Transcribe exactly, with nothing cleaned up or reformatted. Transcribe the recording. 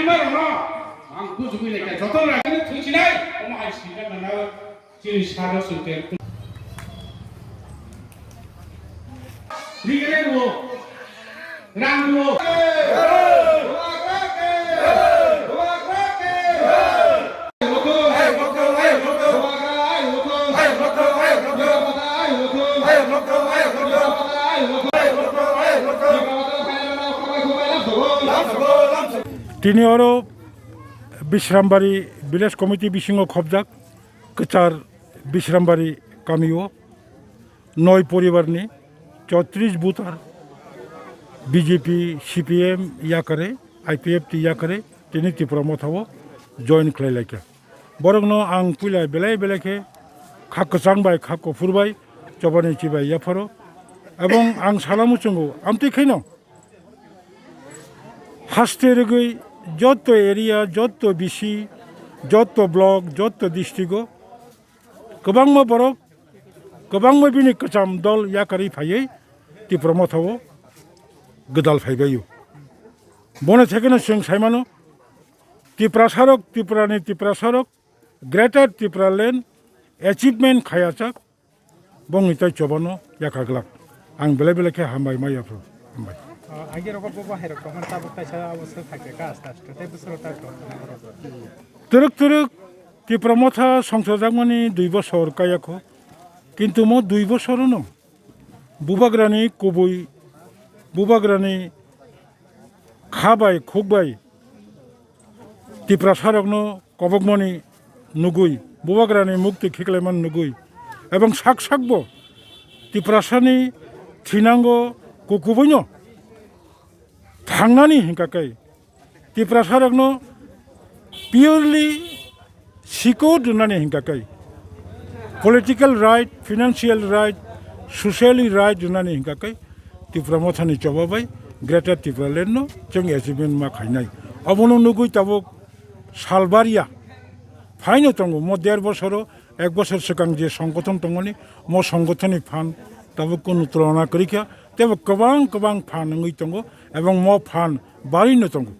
Ang bujugwi lekha joto rajani thuchinai, omo hai sinai manao chini saro sinte. Rigre wo, rang wo. Tini oro Bishrambari Village Committee bisingo khobjak kwchar Bishrambari kamio noi poribarni chotris butar B J P, C P M yakare, I P F T yakare tini Tipra Mothao join khlai laikha. Borokno ang puila belai belai khe kha kwchang bai, kha kuphur bai, chobani chibai yapharo. Ebong ang salamu chungo, amtwi khaino haste rwgwi jotto area, jotto B C, jotto block, jotto district o kwbangma borok, kwbangma bini kwcham dol yakarwi phaiwi Tipra Mothao gwdal phaibaio. Bono thekheno chwng saimano, Tiprasarok, Tripurani Tiprasarok, Greater Tipraland achievement khayajak, bongni tei chobano yakha glak. Ang belai belai khe hambai ma yaphro. Hambai. O, agi rogo bo bahai rok tongmani tabuk kaisa abo swk khaikha ka aste aste tei bwswk rok ta tong. Twrwk twrwk Tipra Motha songsojakmani dui bosor kayakho. Kintu mo dui bosorono Bubagrani kubui, Bubagrani kha bai, khuk bai Tiprasarokno kobokmani nugui, Bubagrani mukti khiklaimani nugui, ebong sak sakbo Tiprasani thinango kukubuino thangnani hinkha khe, Tiprasarokno purely sikor rwnani hinkha khe, political right, financial right, socially right rwnani hinkha khe, Tipra Mothani choba bai Greater Tipraland no chwng achievement ma khainai. Obono nugui tabuk salbaria phaino tongo, mo der bosoro, ek bosor swkang je songgothon tongmani, mo songgothonni phan tabuk kunu tulona kwrwikha, tebo kwbang kwbang phan wngwi tongo, ebong mo phan barino tongo.